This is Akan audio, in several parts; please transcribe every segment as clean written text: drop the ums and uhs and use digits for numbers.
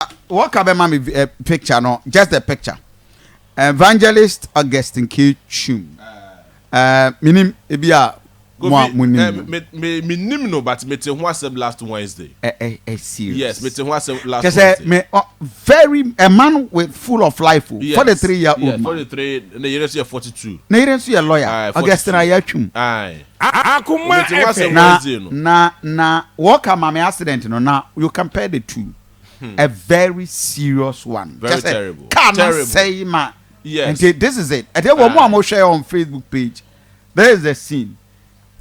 Wɔka bɛma me eh, picture no, just the picture. Evangelist Augustine K. Twum. Uh, minim ebi a mo a mo nim no. Me me me nim no but me te ho asɛm last Wednesday. Eh, eh, eh, serious. Yes, me te ho asɛm last Kyɛ sɛ Wednesday. me oh, very a man with full of life o. Yes. 43 year old yes, man. 43 ne yere nso yɛ 42. Ne yere nso yɛ lawyer. Aye, 42. Augustine Ayatwum. Aye. Akoma Me te ho asɛm FM. Na Wednesday no. na na wɔka ma me accident no na you compare the two. A very serious one. Very Kyɛ sɛ terrible. car na Terrible. sɛe ma. Yes. Nti this is it. Ɛdeɛ wɔn mu a Aye. mohwɛ on Facebook page. There is the scene.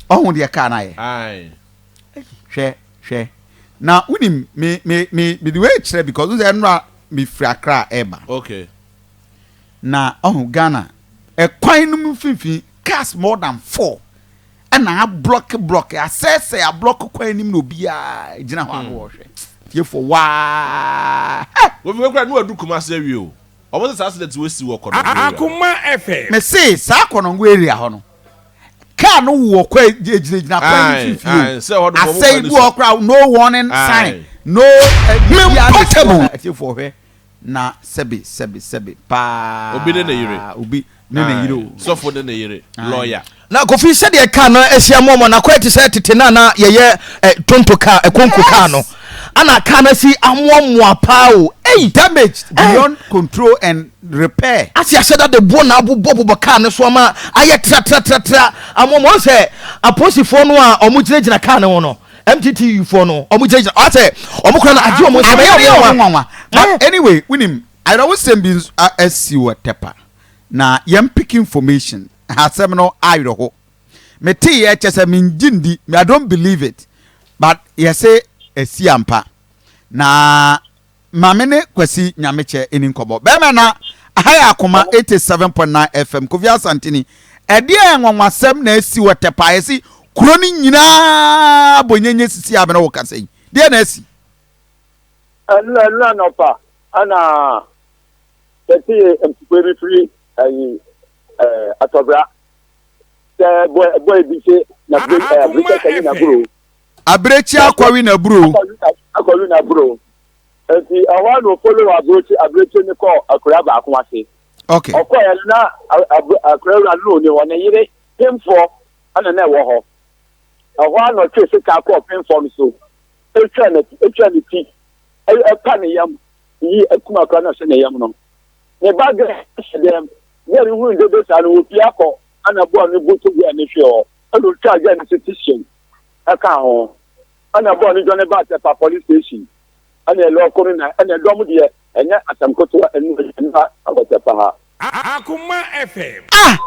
Ɔho deɛ car na yɛ. Aye. Hwɛ hwɛ. Na wonim me me me me de wei kyerɛ because n sɛ ɛnora me firi Accra ɛɛba. Okay. Na ɔho Ghana ɛkwan no mu mfimfini cars more than four ɛna ablɔke blɔke asɛesɛe ablɔke kwan anim na obiara gyina hɔ a na wɔhwɛ tiefo waa hɛ. Kofi wei koraa ne wadu Kumasi awie o. Ɔmo sɛ saa accident wei si wɔ Kɔnɔngo area hɔ. Akoma FM. Me se saa Kɔnɔngo area hɔ no car no wɔ kwan gyinagyina kwan no Aye, mfimfini o aye, sɛ ɛhɔ nom ɔmo asɛe kwan bi no wɔ so. hɔ koraa no warning sign Aye. no eh, biribiara na esi hɔ Portable. na atiefoɔ hwɛ Na sɛbe sɛbe sɛbe paa. Obi ne ne yere. Obi ne ne yere o. Sɔfo ne ne yere, lawyer. Na Kofi sɛdeɛ car no asi amoamoa no akɔyɛ te sɛ tete no a na yɛyɛ eh, tonto car, ɛkonko car no. Ana car no asi amoamoa paa o. Ei! Damaged Eh! beyond control and repair. Ase ahyɛ da de boɔ na abobɔbobɔ car no so ama ayɛ tratratratra amoamoa. Ɔn sɛ apolisifoɔ no a wɔgyinagyina car no ho no, MTTU foɔ no ɔmo gyinagyina ɔsɛ ɔmo kora no agye ɔmo nsɛm ɛyɛ ɔmo nwanwa. But anyway, wonim ayerɛwosɛm bi nso asi wɔ Tepa na yɛn pick information asɛm no ayerɛho. Mete yɛ kyɛ sɛ mengye ndi, I don't believe it but yɛse asi ampa na Ma me ne Kwasi Nyamekyɛ nni nkɔmmɔ. Bɛrima na aha yɛ Akoma 87.9 FM, Kofi Asante ni. Ɛdeɛn anwanwasɛm na asi wɔ Tɛpa a yɛse kuro no nyinaa bɔ nyenye sisi a me ne wo kasa yi? Deɛn na asi? Ɛnora ɛnora anɔpa ɛna yɛtee mpukue bi firi ɛyi ɛɛ Atɔbra sɛ bɔɛ bɔɛ bi se na bere ɛɛ abirekyi akɔwi na buro. Abirekyi akɔwe n'aburow. Akɔwe n'aburow. Nti ɛhɔ na ofolo abirekyi abirekyi no kɔɔ akura baako ase. Okay. Ɔkɔɛ no na akura wura no ni hɔ, ne yere pemfoɔ ɛna na ɛwɔ hɔ. Ɛhɔ na ɔtwe sika kɔɔ pemfoɔ no so. Etwa ne etwa ne ti, ɛpa ne yam, yi akum akura no ɔhyɛ ne yam no. Ne ba gɛ hyɛ dɛm. Gɛ no hunu dede saa no wɔpie akɔ ɛna bɔɔ ne bo to gɛ no hwee hɔ. Ɛna otwaa gɛ no so ti hyɛm. Ɛka ho ɛna bɔɔ ne dwane baa Tepa police station ɛna ɛlɔɔko no na ɛna ɛdɔm deɛ ɛnyɛ asɛm ketewa ɛnu ɛnu awɔ Tepa ha. Akoma FM. Ah!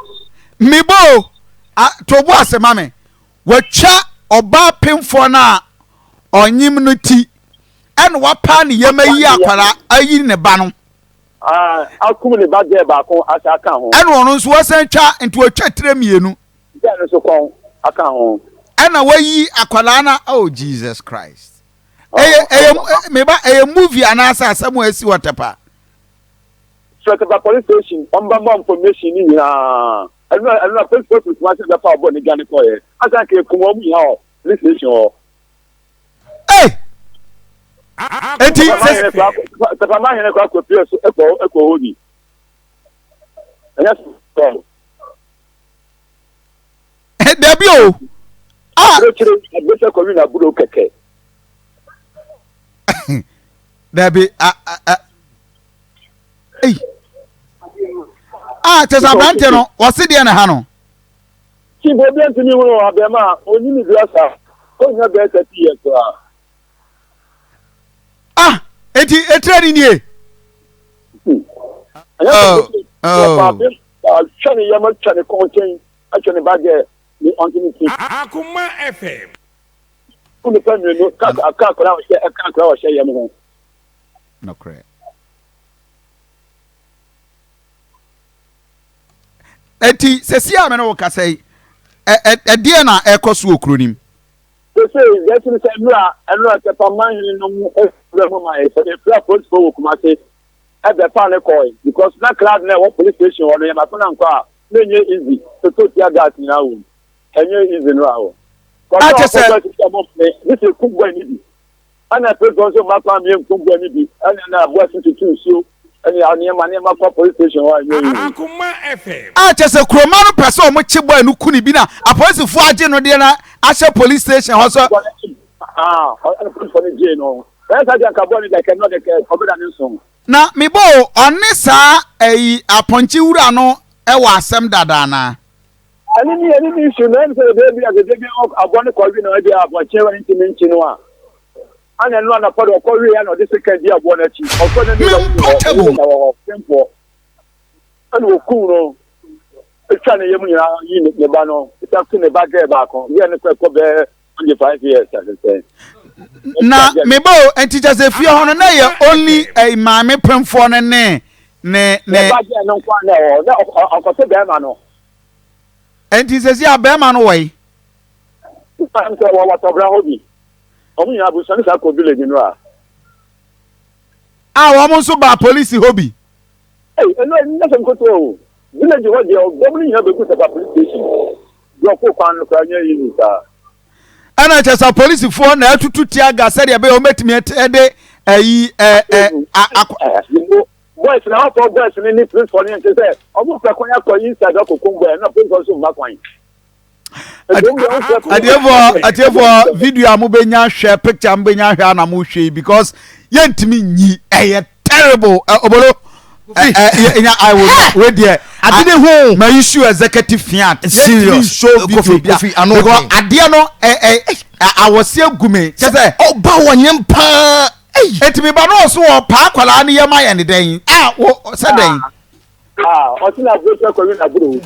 Mebɔ o! Ah, to bo ase ma me. Watwa ɔbaa pemfoɔ no a ɔnyem no ti, ɛna wapaa ne yam ayi akwadaa, ayi ne ba no. Ah, akum ne ba gɛɛ baako asa aka ho. Ɛna ɔno nso wasan twa, nti watwa tire mmienu. Gɛɛ no nso kɔn aka ho. Ɛna wayi akwadaa no, oh Jesus Christ. Ɛyɛ, ɛyɛ, meba, ɛyɛ movie anaasɛ asɛm a asi wɔ Tepa? Frɛ Tepa police station, wɔn bɛ mɔ information ni nyinaa. Ɛnu ɛnu na police force kuma sɛ bɛfa ɔbɔ ne dwane kɔɛ. Asan ka ekum wɔn nyinaa wɔ police station hɔ. Hey! Eti sɛ. Tepa man hene kɔ akɔ pie so ekɔ ekɔ hɔ bi. Ɛnyɛ sɛ. Dabi o. Ah. Aburokyire aburokyire kɔ wi na aburo kɛkɛ. Dabi a a ei. Ah kyɛ sɛ aberante no wɔse deɛ na ha no. Chief obi ntumi hunu abɛɛma a onyini dura saa ɔnya bɛyɛ 30 years koraa. Ah eti etire ni nie. Oh, oh. Atwa ne yam atwa ne kɔn kyɛn atwa ne ba gɛ ne ɔnte ne ti. Akoma FM. Nipa mmienu ka aka akora ɔhyɛ ɛka akora ɔhyɛ yam ho. Nokorɛ. Eti sɛsi a me ne wo kasa yi ɛdeɛ na ɛkɔ so wɔ kuro nim. Sesei deɛ ɛte ne sɛ nnora nnora Tɛpaman hene nom wura mu ma yɛ sɛ yɛfrɛ apolisifoɔ wɔ Kumase ɛbɛfa no kɔe because na crowd na ɛwɔ police station hɔ no yɛ mako na nkɔ a na ɛnyɛ easy toto tear gas nyinaa wɔ mu ɛnyɛ easy no a hɔ. Akyɛ sɛ kɔsɛ ɔkɔkɔ sɛ ɔmo ne ne sɛ kum boy ne bi. Ɛna polisifoɔ nso mma kwan mmie nku boa no bi. Ɛna na boa si tutu nsuo ɛne nneɛma nneɛma kɔ police station hɔ a ɛnyɛ yie. Akoma FM. A kyerɛ sɛ kuroma no pɛ sɛ wɔn kye boy no ku ne bi na apolisifoɔ agye no deɛ no ahyɛ police station hɔ sɛ. Ah, ɔne polisifoɔ no gyee no. Ɛyɛ saa deɛ anka boy no deɛ kɛ no deɛ kɛ ɔbɛda ne nso. Na me ba o, ɔne saa ɛyi apɔnkye wura no wɔ asɛm dada anaa? Ɛno ni ɛno ni issue no ɛne sɛ ɛbɛyɛ bi a sɛ bi aboa no kɔwe no ebi a apɔnkye wura no ntumi nkye no a ana ɛno anɔpa de ɔkɔwe a na ɔde sekan di aboa no akyi ɔkɔ no ne wura no hɔ ɔyɛ na wɔ hɔ pempoɔ ɛna ɔkum no etwa ne yam nyinaa yi ne ba no etwa ku ne ba gɛɛ baako gɛɛ no kɔ ɛkɔ bɛɛ 25 years asesɛ. Na meba o nti kyɛ sɛ fie hɔ no na yɛ only eh, maame pemfoɔ no ne ne ne. Ne ba gɛɛ no nko na ɛwɔ na ɔkɔto bɛrima no. Nti sɛ si a bɛrima no wɔ yi. Sɛ wɔ wɔtɔbra hɔ bi. Wɔn nyinaa abusua no saa kɔ village no a. A wɔn nso baa polisi hɔ bi. Ei, ɛno ɛnyɛ asɛm ketewa o. Village hɔ deɛ ɔdɔm no nyinaa bɛgu Sapa police station. Deɛ ɔkoo kwan no koraa nyɛ easy saa. Ɛna kyɛ sɛ apolisifoɔ na atutu tear gas sɛdeɛ ɛbɛyɛ wɔbɛtumi ɛde ɛyi ɛ ɛ akɔ. Boys na afɔ boys no ne police foɔ no nti sɛ ɔmo pɛ kwan akɔ inside akɔ kum boy na police foɔ nso mma kwan. Atiefoɔ atiefoɔ video a mobɛnya hwɛ picture a mobɛnya hwɛ ana mohwɛ yi because yɛntumi nyi ɛyɛ terrible obolo nya I will wait there ade ne ho ma issue executive fiat serious show video bi a because adeɛ no awɔse agu me kyɛ sɛ ɔba wɔ nyem paa ɛtumi ba no ɔso wɔ paa akwadaa no yɛ ma yɛ ne dɛn a wɔ sɛ dɛn ɔse na aburokyɛ kɔwi na aburo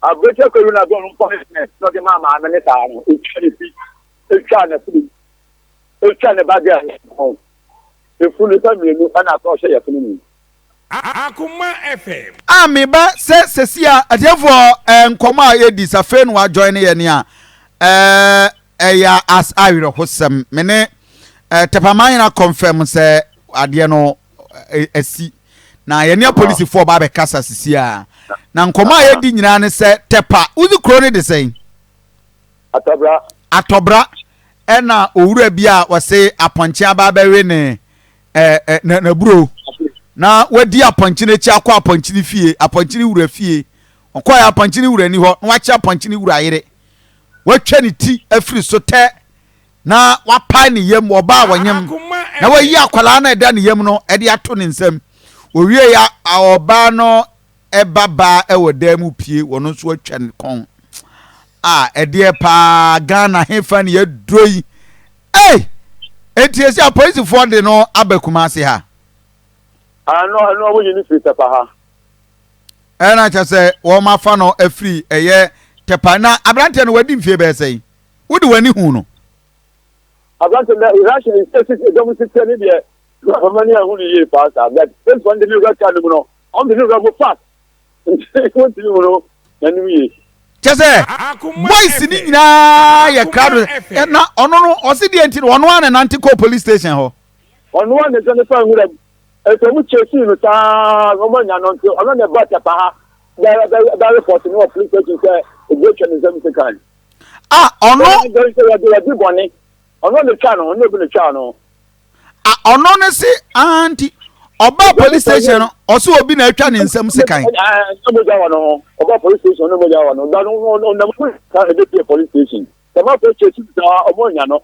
Abirekyie kɔ wura bɔ no punishment na ɔde maa maame ne saa no etwa ne ti etwa ne funu etwa ne ba girl ne ho efunu nipa mmienu ɛna akɔ ɔhyɛ yɛfunu mu. Akoma FM. A me ba sɛ sɛsi a atiefoɔ eh, nkɔmɔ a yɛdi sɛ afei na wajoin yɛ ne a eh, ɛyɛ as awerɛhosɛm me ne eh, tɛpaman confirm sɛ adeɛ no asi na yɛne apolisifoɔ ba abɛkasa sisi a na nkɔmɔ a yɛdi nyinaa ne sɛ tɛpa wodzi kuro no de sɛn atɔbra atɔbra ɛna owura bi a wɔse apɔnkye aba abɛwe ne ɛɛ ɛ n'aburo na wadi apɔnkye n'akyi akɔ apɔnkye ne fie apɔnkye ne wura fie ɔkɔɛ apɔnkye ne wura ni hɔ na wakye apɔnkye ne wura yere watwa ne ti afiri so tɛ na wapae ne yam, ɔbaa a ɔnyem, na wayi akwadaa no a ɛda ne yam no de ato ne nsam. Owie ya ɔbaa no ba baa wɔ dan mu pie, wɔn nso atwa ne kɔn. A ɛdeɛ paa Ghana hefa ne yɛduro yi. Ei! Enti esi apolisifoɔ de no aba Kumasi ha. Ano ano wɔn yi ne firi Tɛpa ha. Ɛna kyɛ sɛ wɔn afa no afiri ɛyɛ Tɛpa na aberanteɛ no wadi mfie bɛyɛ sɛn? Wode w'ani huu no? Aberante na Russian sɛ si dɔm si tɛ ne deɛ mama ni ahu ne yie paa saa but first one de ne wura kaa no mu no ɔmo de ne wura mu fast nti wɔntumi hu no n'anim yie. Kyɛ sɛ boys ne nyinaa yɛ krado na ɔno no ɔse deɛ nti no ɔno ara na nante kɔɔ police station hɔ. Ɔno ara na ɛsɛ fa nwura mu ɛsɛ ɔmo chasing no saa na ɔmo anya no nti ɔno na ɛba tɛpa ha bɛ bɛ bɛ report no wɔ police station sɛ obi atwa ne nsam sekan. a ɔno. Wɔde bɔne ɔno ne twa no ɔno obi ne twa no. A ɔno ne se anti ɔba police station no ɔsɛ obi na atwa ne nsam sekan. Ɛɛ mogya wɔ no ho ɔba police station no mogya wɔ no da no ɔnam mu ka ebe pie police station tɛmɛ afɔ kyɛ si saa ɔmo nya no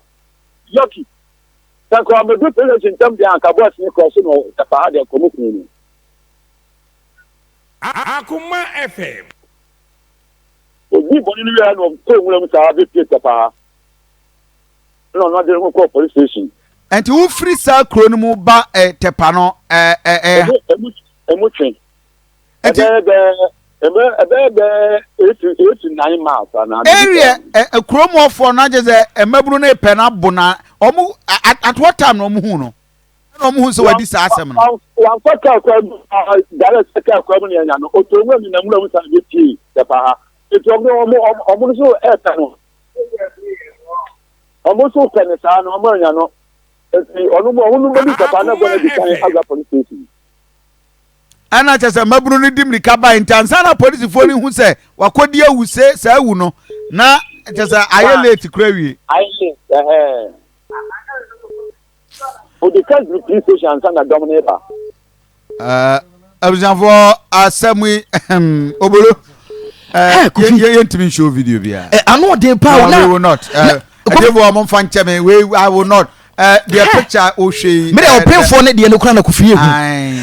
yɔki sɛ nka ɔmo police station ntɛm deɛ anka bɔs ne kɔ so no tɛpaa deɛ kɔmu kun no. Akoma FM. Odii bɔne no wiei na ɔkɔɔ nwura mu saa bepie Tɛpaa. Ɛna ɔno ade ne ho kɔɔ police station. Ɛnti wo firi saa kuro no mu ba eh, Tɛpa no eh, eh, eh. Emu, emu, emu twe. Ɛnti. Ɛbɛyɛ bɛɛ, ɛbɛ, ɛbɛyɛ bɛɛ 8 to 9 miles anaa. Area, eh, eh, kuro mu ɔfoɔ no agye sɛ mmabunu no repɛ no abo na ɔmo, at, at what time na ɔmo hu no? Ɛna ɔmo hu sɛ wadi saa asɛm no. Wamfa kaa kwan mu direct sɛ kaa kwan mu na yɛanya no. Ɔtɔ nwura mu na nwura mu san bɛpie Tɛpa ha. Nti ɔmo ɔmo ɔmo nso ɛɛpɛ no. Ɔmo nso pɛ no saa no ɔmo anya no. Nti ɔno mu ɔmo no bɛdu Tɛpa na bɔ no adi kan awura police station. Ɛna kyɛ sɛ mmabunu no di mmirika bae nti ansa na polisifoɔ no hu sɛ wakɔdi awu se saa awu no na kyɛ sɛ ayɛ late kora wie. Ayɛ late ɛhɛn. Ɔde ka duru police station ansa na dɔm no reba. Abusuafoɔ asɛm yi obolo yɛntumi nhyɛ video biara. Ano ɔden paa o na. We will not. Ɛdefoɔ ɔmo nfa nkyɛn mi we I will not. Deɛ picture wohwɛ yi. Mede ɔpemfoɔ ne deɛ no kora na kofi ehu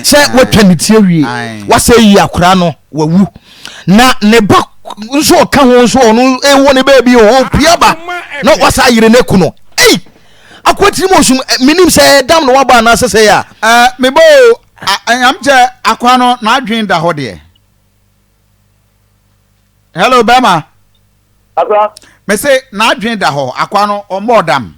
sɛ watwa ne ti awie wasɛ yi akora no wawu na ne ba nso ɔka ho nso ɔno ɛwɔ ne baabi ɔpia ba na wasa ayere no aku no ei Akoa tirim osum menim sɛ ɛdam na wabɔ anaasɛ sɛ yɛ a. Eh, mebɔ o, am kyɛ akoa no n'adwene da hɔ deɛ. Hello, bɛrima. Asa. Mese n'adwene da hɔ, akoa no ɔmmɔɔ dam.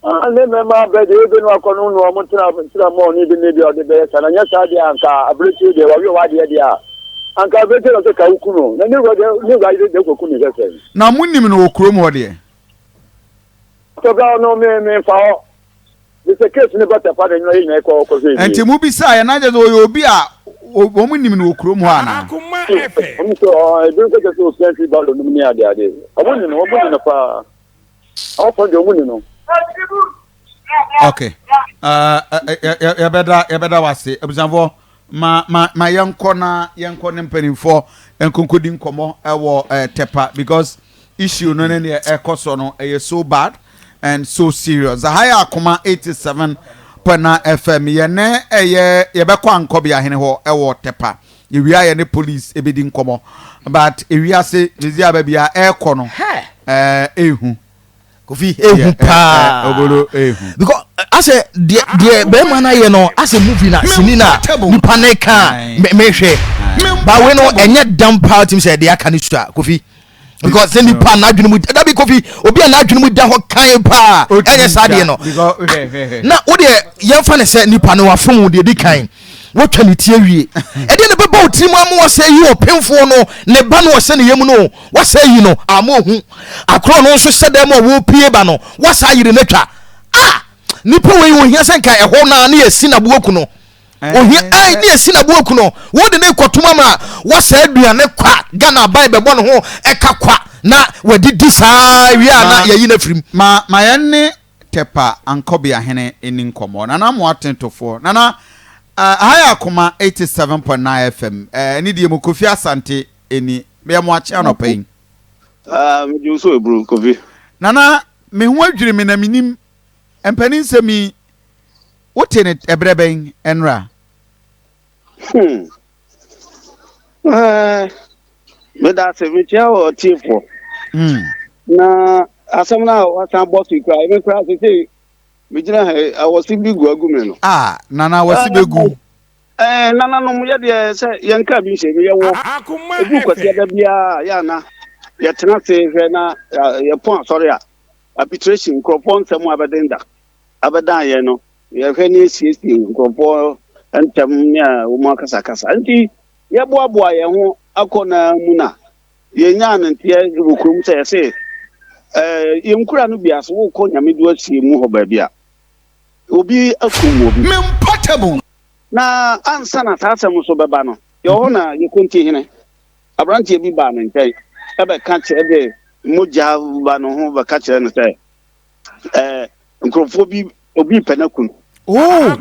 Ah, ne mmarima bɛ deɛ ebe no akɔ no no ɔmo tena tena mɔɔ ne bi ne deɛ ɔde bɛyɛ sa na nyɛ saa deɛ anka abirekyie deɛ wawe wadeɛ deɛ a anka abirekyie na ɔsɛ ka woku no na ne wura deɛ ne wura yere deɛ kɔku ne sɛ sɛn. Na mo nim no wɔ kurom hɔ deɛ. Tɔgao no me me nfa hɔ. De sɛ case no ba tɛpa de nyina yɛ nyina kɔ kɔ hwɛ Nti mo bisa yɛ na kyerɛ sɛ ɔyɛ obi a wɔn nim no wɔ kurom hɔ anaa? Wɔn sɛ ɔɔ ebi nso kyerɛ sɛ osua fi balo nom ne ade ade. Wɔn ni no wɔn ni no paa. Wɔn fɔ deɛ wɔn ni no. Okay. Uh, yɛbɛda yɛbɛda wase abusuafoɔ Ma ma ma yɛnkɔ na yɛnkɔ ne mpanimfoɔ nkonkodi nkɔmmɔ ɛwɔ ɛɛ Tɛpa because issue no ne neɛ ɛkɔ so no ɛyɛ so bad and so serious. Zahaya Akoma 87.9 FM yɛne ɛyɛ yɛbɛkɔ Ankɔbea hene hɔ ɛwɔ Tɛpa yɛwia yɛne police ɛbɛdi nkɔmmɔ but ewiase sisi a baabi a ɛrekɔ no ɛɛ ehu. Kofi ehu paa obolo ehu because asɛ deɛ deɛ bɛrima no ayɛ no asɛ movie na sini na nipa ne ka mehwɛ bawe no ɛnyɛ dam paa tim sɛ deɛ aka ne sua Kofi because sɛ nipa n'adwene mu dabi Kofi obi a n'adwene mu da hɔ kan paa ɛnyɛ saa deɛ no na wo deɛ yɛmfa ne sɛ nipa no wafom wo deɛ di kan wotwa ne ti awie ɛdeɛ ne bɛbɔ wo tirim ama wɔsɛ yi ɔpemfoɔ no ne ba no ɔsɛ ne yam no Wasa ayi no ama ohu. Akorɔ no nso hyɛ dan mu a wɔrepue ba no, wasa ayere no atwa. Ah! Nipa wei ohia sɛ nka ɛhɔ naa ne yɛsi n'aboa ku no. Ohia ɛn ne yɛsi n'aboa ku no. Wɔde ne kɔtom ama wasa aduane kwa. Ghana aban bɛbɔ ne ho ɛka kwa na wadidi saa wie a na yɛyi no afirim. Ma ma yɛne Tɛpa Ankɔbeahene nni nkɔmmɔ. Nana Amoah Tentofoɔ. Nana, eh, ha yɛ Akoma 87.9 FM. Eh, ne deɛ mu Kofi Asante Eni, meyɛ mo akye anɔpa yi. Ah, megye wo so eburu, Kofi. Nana, me ho adwiri me na menim mpanin nsɛm yi, wote ne ɛberɛ bɛn ɛnora? Hmm. Eh, meda ase, mekyia wɔ tiefoɔ. Hmm. Na asɛm no a wasan bɔ so kura, ɛme kura sese megyina ha awɔse bi gu agu me no. Ah, Nana awɔse bɛgu. Ɛɛ, nananom, yɛ deɛ sɛ yɛnka bi nhyɛ mu, yɛwɔ ɛduru Kwasiada biara yɛ ana yɛtena ase hwɛ na yɛpɔn asɔre a, arbitration, nkurɔfoɔ nsɛm a abɛdenda, abɛdan yɛn no, yɛhwɛ ne yɛsiesie nkurɔfoɔ ntɛm ne a wɔn akasakasa. Nti yɛboaboa yɛn ho akɔ na mu na yɛnyaa no nteɛ wɔ kurom sɛ yɛse ɛɛ yɛn nkura no bi ase wokɔ Nyame do asie mu hɔ baabi a obi akum obi. Na ansa na saa asɛm nso bɛba no, yɛwɔ hɔ na yɛkɔnti hene. Aberanteɛ bi baa ne nkyɛn bɛka kyerɛ de mogya ba no ho bɛka kyerɛ no sɛ ɛɛ nkurɔfoɔ bi obi pɛ no aku no. Oh,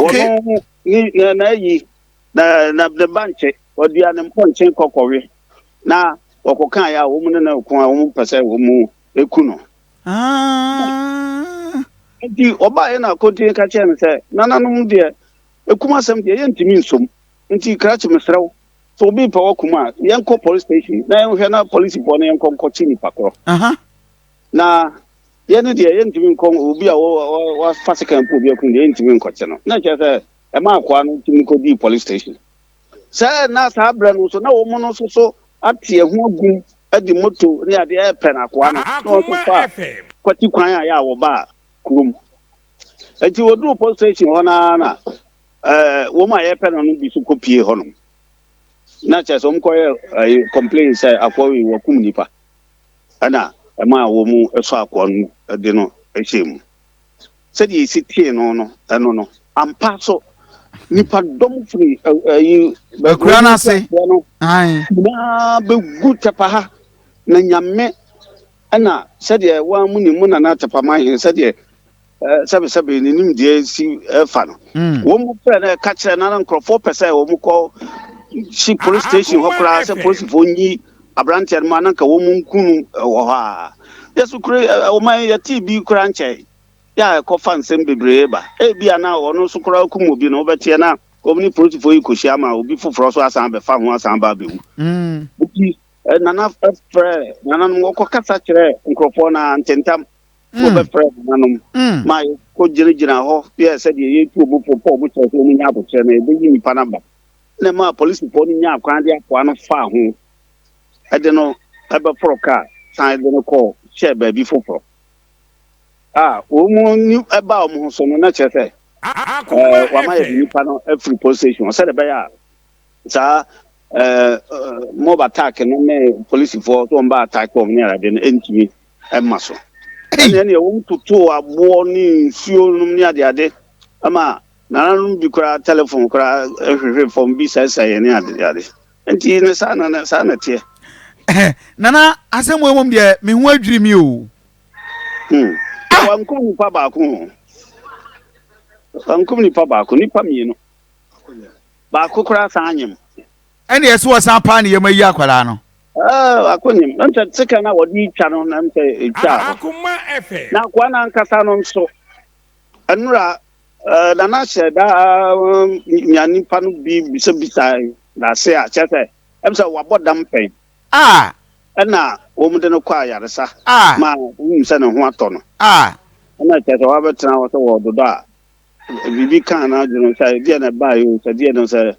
okay. Wɔn ne na na ayi na na ne ba nkye ɔdua ne mpɔnkye kɔkɔwe na wɔkɔka yɛ a wɔn ne no ko a wɔn pɛ sɛ wɔn eku no. Ah. Nti ɔbaeɛ na Akontin ka kyerɛɛ no sɛ, Nananom deɛ, ekum asɛm deɛ yɛntumi nsom. Nti krakye mesrɛ wo, sɛ obi repɛ w'akum a, yɛnkɔ police station na yɛnhwɛ na polisifoɔ no yɛnkɔ nkɔkye nipa korɔ. Na yɛne deɛ yɛntumi nkɔ obi a wafa sekan mpo obi akum deɛ yɛntumi nkɔkye no. Na kyerɛ sɛ ɛma akoa no tumi kɔdii police station. Sɛ na saa berɛ no nso na wɔn no nso so ate ɛho agum de moto ne adeɛ repɛ no akoa no na wɔn nso fa kwati kwan a yɛ a wɔbaa kurom. Nti wɔduruu post station hɔ no ara na ɛɛ wɔn a yɛrepɛ no no bi so kɔpie hɔnom. Na kyerɛ sɛ wɔn kɔyɛ ɛɛ complain sɛ akoa wei wɔkum nipa ɛna ɛmaa wɔn sɔ akoa no de no hyɛɛ mu. Sɛdeɛ yɛsi tee no no, ɛno no, ampa so, nipa dɔm firi ɛyi akura no ase no nyinaa bɛgu Tɛpa ha, na Nyame ɛna sɛdeɛ wɔn mu nim mo nana Tɛpa man hene sɛdeɛ Sɛbesɛbe ne nimdeɛ si fa no. Wɔn frɛ no ɛka kyerɛ no na nkurɔfoɔ pɛ sɛ wɔn kɔ hye police station hɔ koraa sɛ polisifoɔ nyi aberanteɛ no ma na nka wɔn nku no wɔ hɔ a. Yɛso kuro ɔman yɛtee bi koraa nkyɛn yɛ a ɛkɔfa nsɛm bebree ba. Ebi a na ɔno nso koraa kum obi no wobɛteɛ na wɔn ne polisifoɔ yi kɔhyia ma obi foforɔ so asan bɛfa ho asan ba abɛwu. Nti Nana frɛ nananom wɔkɔkasa kyerɛ nkurɔfoɔ no a ntentam. Wɔbɛfrɛɛ nananom ma yɛkɔgyinagyinaa hɔ yɛɛ sɛdeɛ yɛretu wɔn fo, pɔ wɔn kyɛw sɛ wɔnnya aboterɛ na yɛbɛyi nnipa no aba. Ɛnna ɛmaa apolisifoɔ no nyaa kwan de akoa no faa ho de no bɛforo kaa san de no kɔɔ hyɛɛ baabi foforɔ. A wɔn ani baa wɔn ho so no, na kyerɛ sɛ wɔama yɛde nnipa no afiri police station hɔ sɛdeɛ ɛbɛyɛ a saa mob attack no ne polisifoɔ sɛ wɔn ba attack wɔn ne adeɛ no ɛntumi mma so. Ɛnna ɛnneɛ wɔn totoo aboɔ ne nsuo nom ne adeade ma nananom bi koraa telefon koraa hwehwe fam bi sɛesɛeɛ ne adeade. Nti ne saa na saa na ɛteɛ. Nana asɛm wei mmom deɛ me ho adwiri mi o. Hmm. Ah! Wankum nipa baako o. Wankum nipa baako, nipa mmienu. Baako koraa san anyem. Ɛnna ɛsɛ wɔsan paa ne yam ayi akwadaa no. Ah, akonyim. Na sɛ sekan a wɔde retwa no na sɛ etwaa hɔ. Akoma FM. Na akoa no ankasa no nso, nnora eh, Nana hyɛ da nya nipa no bi bisabisa n'ase a, kyerɛ sɛ, ɛm sɛ wabɔ dam pɛn. A. Ɛna wɔn de no kɔ ayaresa. A. Ma wonim sɛ ne ho atɔ no. A. Ɛna kyerɛ sɛ wabɛtena hɔ sɛ wɔredodɔ a, biribi kaa n'adwene sɛ deɛ na ɛbaeɛ o, sɛ deɛ no sɛ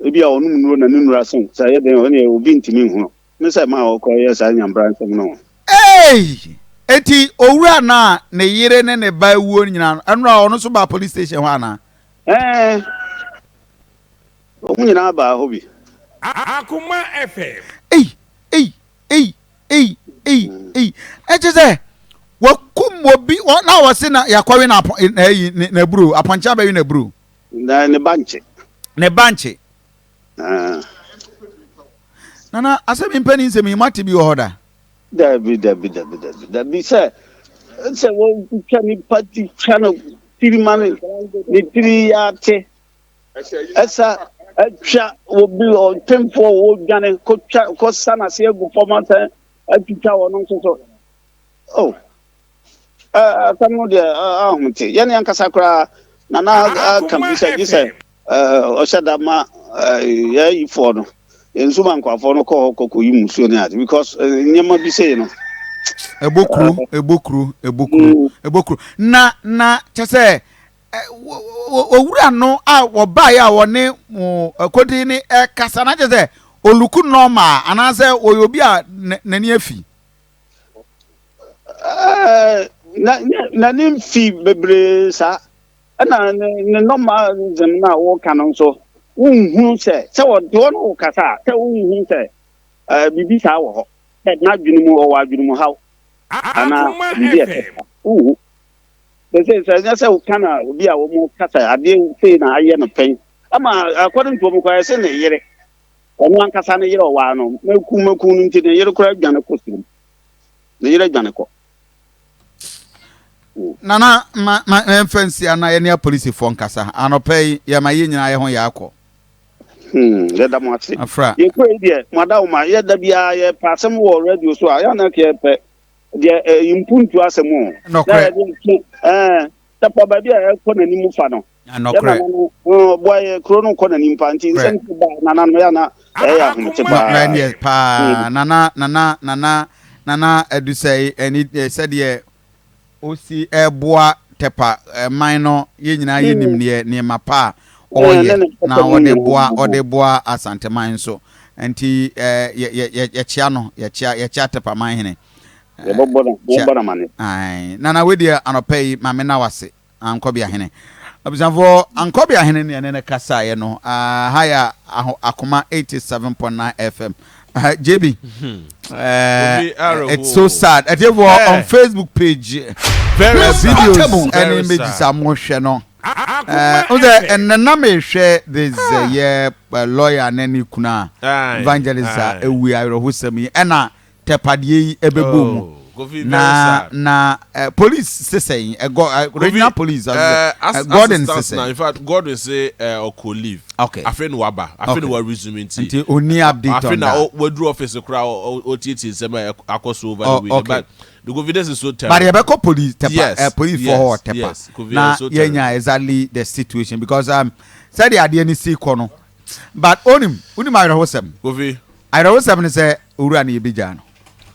Ebia ɔnom nnuro na ne nnuro asa o, sɛ ɛyɛ dɛn o, ɛnneɛ obi ntumi nhu no. Ne sɛ ɛmaa ɔkɔyɛɛ saa nyambra nsɛm no. Eei! Enti owura no a ne yere ne ne ba awuo no nyinaa no, ɛno a ɔno nso baa police station hɔ anaa? Ɛɛ, wɔn nyinaa baa hɔ bi. Akoma FM. Ei! Ei! Ei! Ei! Ei! Ei! Ɛkyɛ sɛ wakum obi, na wɔse na yɛakɔwe no apɔ, na ayi, n'aburo, apɔnkye abɛwe n'aburo. Na ne ba nkye. Ne ba nkye. Ah. Nana, asɛm yi mpɛ ne nsɛm yi, moate bi wɔ hɔ da? Dabi, dabi, dabi, dabi, dabi, sɛ, sɛ wɔtwa nipa ti twa no tiri ma no, ne tiri yɛ ate, ɛsa atwa obi ɔpemfoɔ wɔdwane kɔtwa kɔsa n'ase agu fam asɛ atwitwa wɔn nso so. Oh. Asɛm no deɛ ahomete. Yɛn ankasa koraa Nana aka bi sɛ gye sɛ ɔhyɛ da ma yɛayifoɔ no yɛn nsuma nkwafoɔ no kɔ hɔ kɔkɔyi musuo ne ade because nneɛma bi sei no. Ɛbɔ kuro, ɛbɔ kuro, ɛbɔ kuro, ɛbɔ kuro. Na na kyɛ sɛ owura no a wɔbaeɛ a wɔne mo kodi ne ɛkasa na kyɛ sɛ oluku normal anaasɛ ɔyɛ obi a n'ani afi. N'ani mfi bebree saa. Ɛna ne normalism no a wɔka no nso, wonhu sɛ sɛ wɔde wɔn wokasa a, sɛ wonhu sɛ biribi saa wɔ hɔ. Sɛ n'adwene mu ɔwɔ adwene mu haw anaa biribi a ɛte saa. Wonhu. Sɛ sɛ ɛnyɛ sɛ woka na obi a wɔn kasa adeɛ sei na ayɛ no pɛn. Ama according to wɔn koraa ɛsɛ ne yere. Ɔno ankasa ne yere ɔwaa no mɛku mɛku no nti ne yere koraa dwane kɔ sirim. Ne yere dwane kɔ. Nana ma ma yɛmfa nsi ana yɛne apolisifoɔ nkasa anɔpa yi yɛma yɛn nyinaa yɛ ho yɛ akɔ. Hmm, yɛda mo ase. Afra. Yɛkura yi deɛ mo ada wo ma yɛda biara yɛpɛ asɛm wɔ radio so a yɛn na yɛpɛ deɛ ɛyi mpuntu asɛm o. Nɔkorɛ. Na yɛde nto ɛɛ tɛpɔ baabi a ɛkɔ n'anim fa no. Nɔkorɛ. Yɛn nana no ɔboa yɛ kuro no kɔ n'anim paa nti nsɛm ti ba nana no yɛ na ɛyɛ ahomete paa. Na ɛneɛ paa nana nana nana nana adusɛe ɛne sɛdeɛ osi ɛboa tɛpa man no yɛn nyinaa yɛnim neɛ nneɛma pa a ɔyɛ na ɔde boa ɔde boa asanteman nso nti yɛ yɛ yɛkyea no yɛkyea yɛkyea tɛpa man hene. Yɛbɛbɔ no yɛbɔ no amane. Nana wei deɛ anɔpa yi maame na wase. Ankɔbeahene. Abusuafoɔ, Ankɔbeahene ne ɛne no kasaeɛ no, ha yɛ Akoma 87.9 FM. JB, it's so sad. Atiefoɔ on Facebook page, videos ɛne images a mohwɛ no. N sɛ ɛnɛ na mehwɛ this yɛ lawyer ne ne kunu a evangelist a ɛwui awerɛhosɛm yi ɛna tɛpadeɛ yi ɛbɛbɔ mu. Na na eh, police sesɛn eh, go, eh, regional police eh, eh, Gordon sesɛn. In fact, Gordon say eh, ɔkɔ leave. Okay. Afei na waba. Afei na wa resume nti. Nti oni update on that. Afei na waduru office kora ɔtietie nsɛm a akɔ so over the week. Okay. But the Kofi, this is so terrible. But yɛbɛkɔ police Tepa, yes, police yes, for hɔ Tepa. Yes, Kofi, na so yɛnya exactly the situation because sɛdeɛ adeɛ no si kɔ no, but onim onim awerɛhosɛm. Kofi. Awerɛhosɛm ne sɛ owura no yɛbɛgyaa no.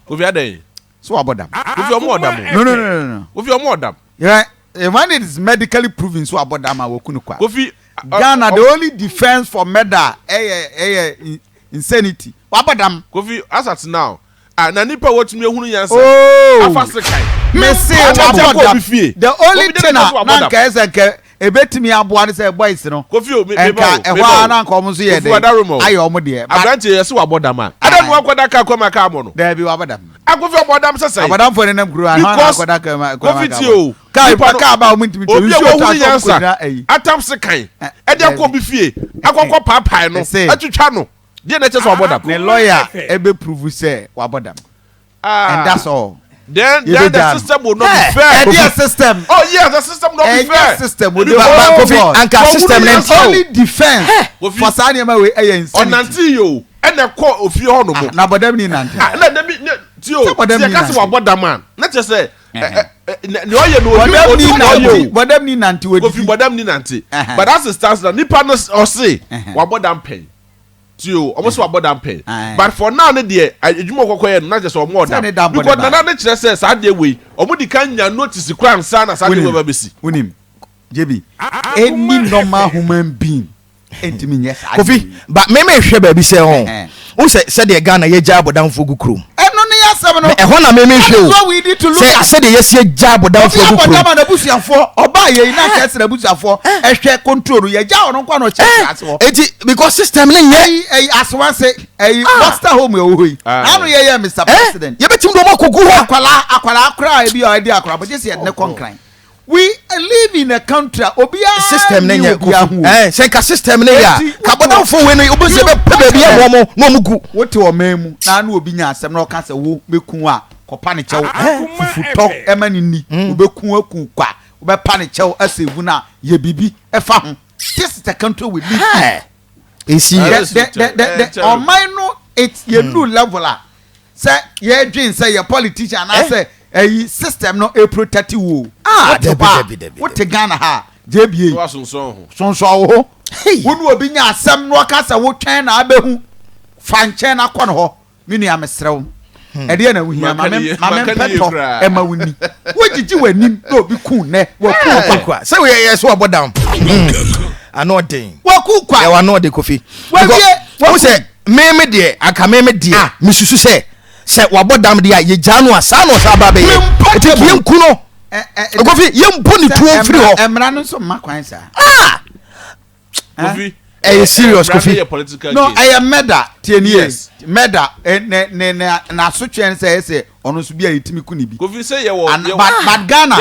Kofi adɛn? So wabɔ dam. Kofi ɔmo ɔdam o. No no no no no. Kofi ɔmo ɔdam. Yeah, when it is medically proven so abɔ dam a wɔku no kwa. Kofi. Ghana the only defence for murder ɛyɛ ɛyɛ insanity. Wabɔ dam. Kofi as at now ah na nipa wɔtumi ehunu nyansa. Oh. Afa sekan. Mese wabɔ dam. The only thing a na nka ɛsɛ nka ebetumi aboa ne sɛ boys no. Kofi o me nka ɛhɔ a na nka ɔmo nso yɛ dɛ ayɛ ɔmo deɛ. Aberante yɛ sɛ wabɔ dam a. Adan mu akɔda kaa kɔma kaa mɔ no. Dɛbi wabɔ dam. Akofi ɔbɔ dam sɛ sɛn. Abɔdamfoɔ ne nam kuro a hɔn akɔda kaa ma Kofi tie o. Kaa kaa ba ɔmo ntumi obi a wɔhunu nyansa atam sekan ɛde akɔ obi fie akɔkɔ paapae no atwitwa no deɛ na ɛkyɛ sɛ wabɔ dam. Ne lawyer ebe prove sɛ wabɔ dam. And that's all. Then the system will not be fair. Ɛdeɛ system. Oh yes, the system will not be fair. Ɛnyɛ system. O de Kofi anka system ne nti. Only defence for saa nneɛma wei ɛyɛ insanity. Ɔnante yi o, ɛna ɛkɔ ofie hɔ nom. Na bɔdam ni nante. Na dabi ne ti o, ti yɛ kasi wabɔ dam a, na kyerɛ sɛ nea ɔyɛ no onim onim na ɔyɛ o. Bɔdam ni nante odidi. Kofi bɔdam ni nante. But as it stands now, nipa no ɔse wabɔ dam pɛn. Ti o, ɔmo sɛ wabɔ dam pɛn. But for now ne deɛ, adwuma ɔkɔkɔ yɛ no na kyerɛ sɛ ɔmo ɔdam. Because nana ne kyerɛ sɛ saa adeɛ wei, ɔmo di kan nya notice kora ansa na saa adeɛ wei ba bɛsi. Wonim, JB, any normal human being ntumi nyɛ saa. Kofi, ba me me hwɛ baabi sɛ ho. Wo sɛ sɛdeɛ Ghana yɛgya abɔdamfoɔ gu kurom. Ɛno ne asɛm no. Ɛhɔ na me me hwɛ o. Sɛ sɛdeɛ yɛsi agya abɔdamfoɔ gu kurom. Obi abɔdam a n'abusuafoɔ ɔbaa yɛ yi na nka ɛsɛ n'abusuafoɔ ɛhwɛ control no yɛgya ɔno nko na ɔkyɛ ase hɔ. Eti because system ne nyɛ. Ɛyi ɛyi asowanse ɛyi Boxer home ɛwɔ hɔ yi. Ano yɛ yɛ Mr President. Yɛbɛtumi de ɔmo akɔgu hɔ. Akwalaa akwalaa koraa ebi a ɛdi akwalaa bɔ gye sɛ yɛde ne kɔ Nkran. We live in a country a obiara system ne ni nyɛ obiara ho. Eh, sɛ nka system ne yɛ a Eti, ka bɔdamfo wei no wobɛsɛ You- bɛpɛ baabi ama ɔmo na ɔmo gu. Wote ɔman mu na na obi nya asɛm na ɔka sɛ wo mɛku a kɔpa ne kyɛw fufutɔ ɛma ne ni wobɛku aku kwa wobɛpa ne kyɛw asɛvu no a yɛ biribi ɛfa ho. This is the country we live in. Esi The ɔman no it yɛnuru level a sɛ yɛdwen sɛ yɛ politician anaasɛ ɛyi system no e protect wo. Ah, Wote hɔ dabi, a, dabi, dabi, wote Ghana ha a JBA Wa sonsɔn ho. sonsɔn wo ho. Wo ne obi nya asɛm na ɔka sɛ wotwɛn na abɛhu fa nkyɛn na kɔ ne hɔ. Me nua mesrɛ wo. Ɛdeɛ na wohia ma me ma me mpɛtɔ ɛma wo ni. Wogyigyi w'anim na obi ku nnɛ waku kwa. Sɛ woyɛ yɛ so wabɔ dam. Ano ɔden. Waku kwa. Ɛwɔ ano ɔden Kofi. Wawie Wo sɛ meme deɛ anka meme deɛ mesusu sɛ sɛ wabɔ dam deɛ a yɛgyaa no a saa na ɔsan ba bɛyɛ. Nti yɛnku no. Kofi yɛmpo ne tuo mfiri hɔ. Mmara no nso mma kwan saa. Ah! Kofi. Ɛyɛ serious Kofi. No ɛyɛ murder tie ni ye murder ne ne ne n'asotwe ne sɛ ɛyɛ sɛ ɔno nso bi a yɛtumi ku ne bi. Kofi sɛ yɛ wɔ but but Ghana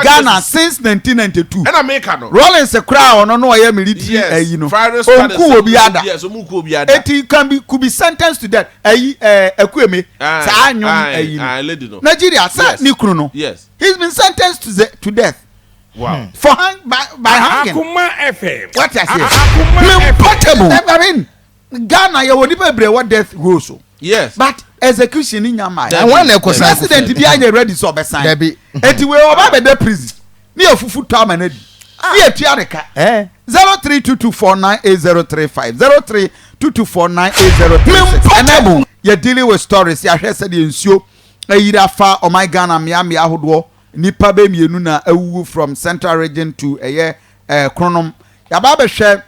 Ghana since 1992. Ɛna meka no. Rawlings koraa ɔno no ɔyɛ military ɛyi no onku obi ada. Yes onku obi ada. Eti can be could be sentenced to death ɛyi ɛɛ Ekueme saa anyom ɛyi no Nigeria sɛ ne kunu no. Yes. He's been sentenced to the to death. Wow. For hang by hanging. Akuma FM. What I say? Akuma FM. I mean, Ghana yɛ wɔ nipa bebree wɔ death row so. Yes. But execution ni nya maa. Wɔn na ɛkɔ san. President bi anyɛ ready sɛ ɔbɛ sign. Dabi. Eti wei ɔba bɛ dɛ prison. Ne yɛ fufu tɔ ama n'adi. Ne yɛ tua ne ka. 0322498035 0322498036. Ɛnɛ yɛ dealing with stories yɛahwɛ sɛdeɛ nsuo ayiri afa ɔman Ghana mmeammea ahodoɔ. Nnipa bɛyɛ mmienu na awuwu from central region to ɛyɛ eh, Kronom. Yɛaba abɛhwɛ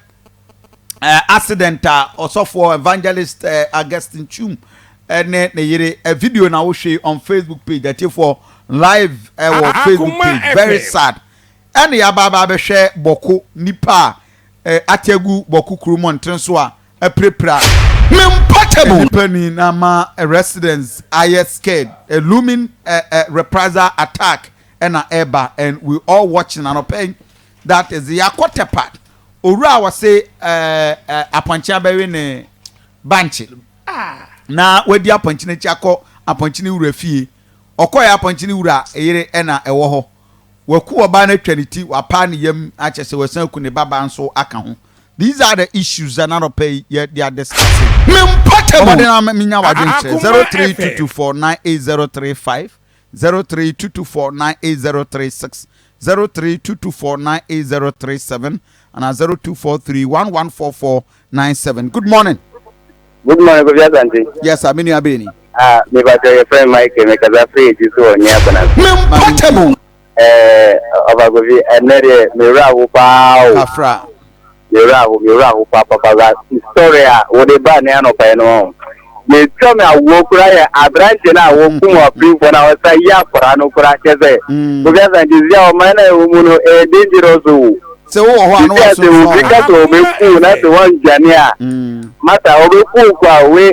eh, accident a ɔsɔfoɔ evangelist eh, Augustine Chum eh, ne ne yere eh, video na wohwɛ on Facebook page atiefoɔ live eh, wɔ Facebook page very sad. Ɛne yɛaba aba abɛhwɛ Bɔko nipa a eh, ate agu Bɔko kuro mmɔnten so a apirapira nnipa ni na ama residents ayɛ scared. A looming reprisal attack ɛna ɛba and we all watching anɔpa yi. That is yɛakɔ Tepa owura a wɔse apɔnkye abɛwe ne bankye na wadi apɔnkye n'akyi akɔ apɔnkye ne wura fie. Ɔkɔɛ apɔnkye no wura yere na ɛwɔ hɔ. Waku ɔbaa no atwa ne ti, wapaa ne yam akyɛ sɛ wasan aku ne babaa nso aka ho. These are the issues a n'anɔpa yi yɛ de adiscuss. Me mpɔtam. Bɔ mmɔden na menya w'adwenkyerɛ. Akoma 0322498035, 0322498036, 0322498037 anaa 0243114497. Good morning. Good morning, Kofi Asante. Yes, sir. Me nua bɛni. Ah, me ba your friend Michael, me kasa free ti so onye akona. Me mpɔtam. Eh, Ɔba Kofi, ɛnɛ deɛ me wura ho paa o. Kafra. Me wura ho, me wura ho paa papa ba. Story a wode ba ne anɔpa yi no. Me twa me awoɔ kura yɛ aberanteɛ no a wɔkum afirimfoɔ no a ɔsa yi akwaraa no kura kyɛ sɛ. Kofi Asante, si a ɔman no a ɛwɔ mu no ɛyɛ dangerous o. Sɛ wowɔ hɔ a na Sisi a sɛ wasunsun obi ka sɛ ɔbɛku na sɛ wɔndwane a, masa ɔbɛku kwa we.